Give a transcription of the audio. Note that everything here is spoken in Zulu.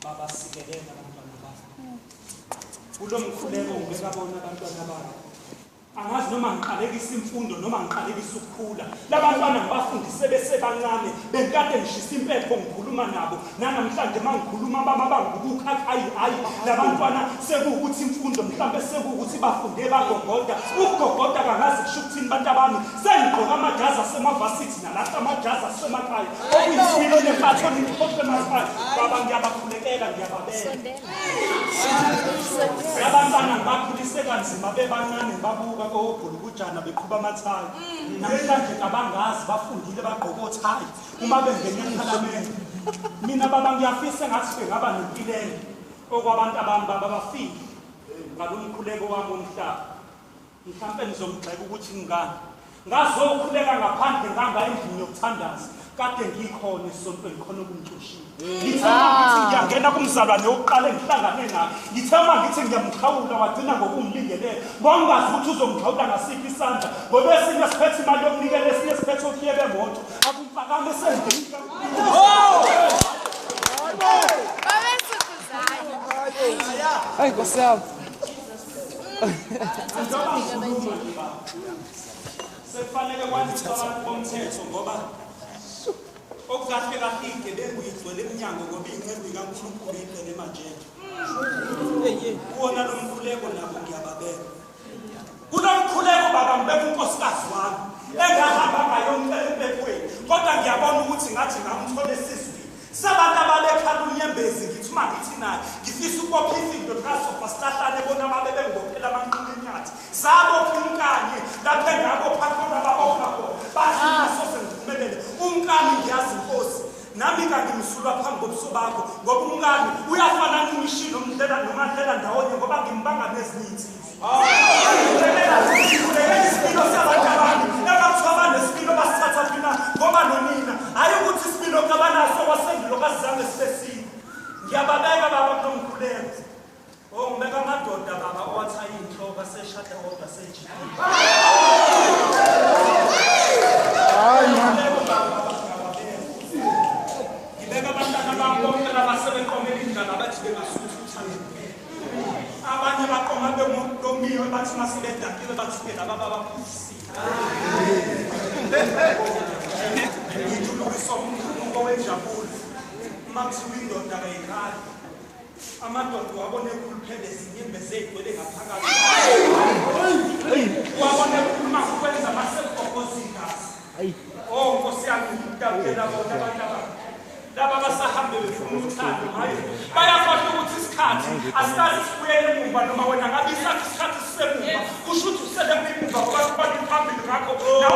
Baba, sikelela abantwana bakho. Kulo mkhuleko ngibeka bona abantwana bakho. Angazi noma ngiqalekisa imfundo noma ngiqalekisa ukukhula. Labantwana ngibafundise besebancane, bengikade ngishisa impepho ngikhuluma nabo. Nanamhlanje uma ngikhuluma baba bangibuka ayi ayi. Labantwana sekuwukuthi imfundo mhlambe sekuwukuthi bafunde bagogoda. Ukugogoda kangazi kusho ukuthini bantu abami. Sengigqoka amajazi asemavasithi nalahla amajazi asemakhaya. Okuyisimilo nempatho nemphoqo emakhaya. Baba ngiyabakhulekela ngiyababeka. Abantwana ngibakhulise kanzima bebancane ngibabuka kobhulukujana beqhuba amathayi. Namhlanje kabangazi bafundile bagqoka othayi uma bengena ephalamende. Mina baba ngiyafisa engathi bengaba nempilelo okwabantu abami baba bafike ngalomkhuleko wami womhlaba. Mhlampe ngizomgxeka ukuthi ngani. Ngazokhuleka ngaphandle nganga endlini yokuthandaza. Kade ngikhona esontweni khona okungicoshile. Ngithe uma ngithi ngiyangena kumzalwane wokuqala engihlangane naye. Ngithe uma ngithi ngiyamxhawula wagcina ngokungibingelela. Ngongazi ukuthi uzongixhawula ngasiphi isandla. Ngoba esinye siphethe imali yokunikela esinye siphethe okhiye bemoto. Akumpakame sengidinga. Hayi Nkosi yami. Sekufanele kwandiswe abantu bomthetho ngoba okukahle kahle igebengu igcwele emnyango ngoba iyinceku ikaNkulunkulu igcwele emajele. Kuwona lo mkhuleko nabo ngiyababeka. Kulo mkhuleko baba ngibeka unkosikazi wami engahamba ngayomcela empephweni kodwa ngiyabona ukuthi ngathi ngamthola esizwini. Sabantu ababekhala unyembezi ngithi uma ngithi naye ngifisa ukubopha ifindo likasofa silahlane bona babe bengibophela amanqina enyathi sabopha inkani lapho engabopha khona babopha khona bathi ngisoze ngiphumelele umkami ngiyazi inkosi nami kangimsulwa phambi kobuso bakho ngoba umkami uyafana ncimishi nomdlela nomadlela ndawonye ngoba ngimbanga nezinye insizwa Isibilo sabantu abami ekuthiwa banesibilo basithatha phina ngoba nonina hhayi ukuthi isibilo kabanaso kwasendulo kasizange sibe sile. Ngiyababeka baba kunomkhuleko. Oh ngibeka amadoda baba owathi ayinhloko aseshada kodwa sejikile. Hayi man. Ngibeka abantwana bami bonke laba sebeqomela indlala bathi bengasuthi uthando. Abanye baqoma bemomiwe bathi uma sebedakiwe bathi phela baba baphuzisile. Ngithulukiswa umkhuluko wenjabulo uma kuthiwa indoda kayikhali. Amadoda wabona ekhuluphele izinyembezi ey'gcwele ngaphakathi. Wabona ekhuluma kwenza masekugobhoza igazi. Oh Nkosi yami ngidabukela bona abantu abami. Laba basahambe befuna uthando hayi. Bayakhohlwa ukuthi isikhathi asikaze sibuyele emuva noma wena ngabe isakho isikhathi sisemuva. Kusho ukuthi usele emuva ngoba kubantu phambili ngakho. Nawe